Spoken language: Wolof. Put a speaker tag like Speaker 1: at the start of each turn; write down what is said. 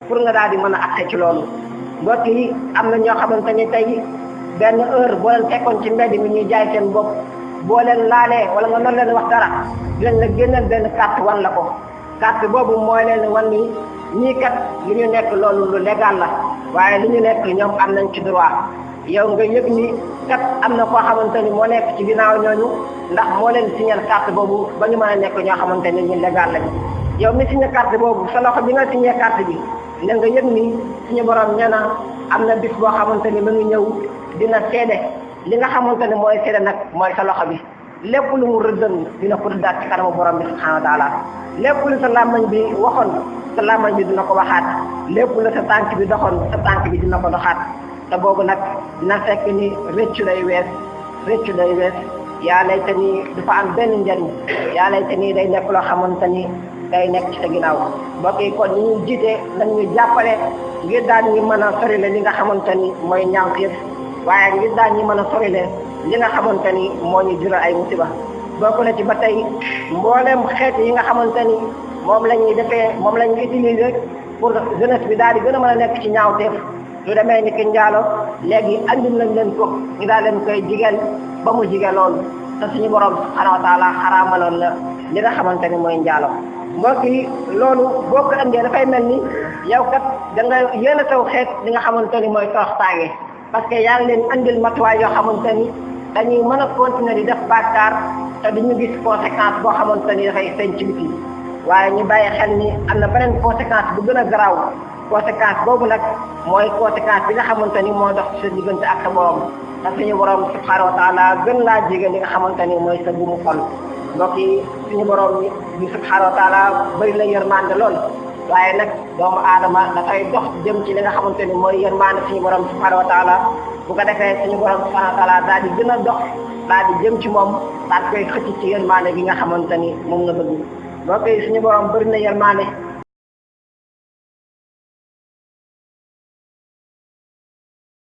Speaker 1: pour nga daal di mën a accès ci loolu. mbokk yi am na ñoo xamante ni tey benn heure boo leen fekkoon ci mbedd mi ñuy jaay seen bopp boo leen laalee wala nga noonu leen wax dara dinañ la génneel benn carte wan la ko carte boobu mooy leen wan ni ñii kat li ñu nekk loolu lu légal la waaye li ñu nekk ñoom am nañ ci droit yow nga yëg ni kat am na koo xamante ni moo nekk ci ginnaaw ñooñu ndax moo leen signal carte boobu ba ñu mën a nekk ñoo xamante ni ñu légal lañu. yow mi signé carte boobu sa loxo bi nga signé carte bi ne nga yëg ni suñu borom nee na am na bis boo xamante ni mu ngi ñëw dina seede li nga xamante ni mooy seede nag mooy sa loxo bi lépp lu mu rëddan dina ko rëddaat ci kanamu borom bi subhanahu wa taala lépp lu sa làmmañ bi waxoon sa làmmañ bi dina ko waxaat lépp lu sa tànk bi doxoon sa tànk bi dina ko doxaat te boobu nag dina fekk ni rëccu day wees yaa lay te ni du fa am benn njariñ yaa lay te ni day nekk loo xamante ni day nekk ci sa ginnaaw mbokk yi kon ñu jiite nañ ñu jàppale ngir daal ñu mën a sorile li nga xamante ni mooy ñaawteef waaye ngir daal ñu mën a sorile li nga xamante ni moo ñu jural ay musiba bokk na ci ba tey mboolem xeet yi nga xamante ni moom la ñuy utiliser pour jeunesse bi daal di gën a mën a nekk ci ñaawteef lu demee ni ki njaalo léegi andil nañ leen ko ñu daal leen koy jigéen ba mu jigéen loolu te suñu borom subhanahu wa taala xaraamaloon la li nga xamante ni mooy njaalo mbokk yi loolu boo ko andee dafay mel ni yow kat da nga yéen a taw xeet li nga xamante ni mooy toroxtaange parce que yaa ngi leen andil matuwaay yoo xamante ni dañuy mën a continuer di def bàkkaar te duñu gis conséquence boo xamante ni dafay feeñ ci biti waaye ñu bàyyi xel ni am na beneen conséquence bu gën a garaaw conséquence boobu nag mooy conséquence bi nga xamante ni moo dox sa diggante ak sa borom te suñu borom subhanahu wa taala gën laa jege li nga xamante ni mooy sa buumu xol mbokk yi suñu borom bi subhanahu wa taala bëri la yërmande lool waaye nag doomu aadama dafay dox jëm ci li nga xamante ni mooy yërmande suñu borom subhanahu wa taala bu ko defee suñu borom subhanahu wa taala daal di gën a dox daal di jëm ci moom daal koy xëcc ci yërmande gi nga xamante ni moom la bëgg mbokk yi suñu borom bëri na yërmande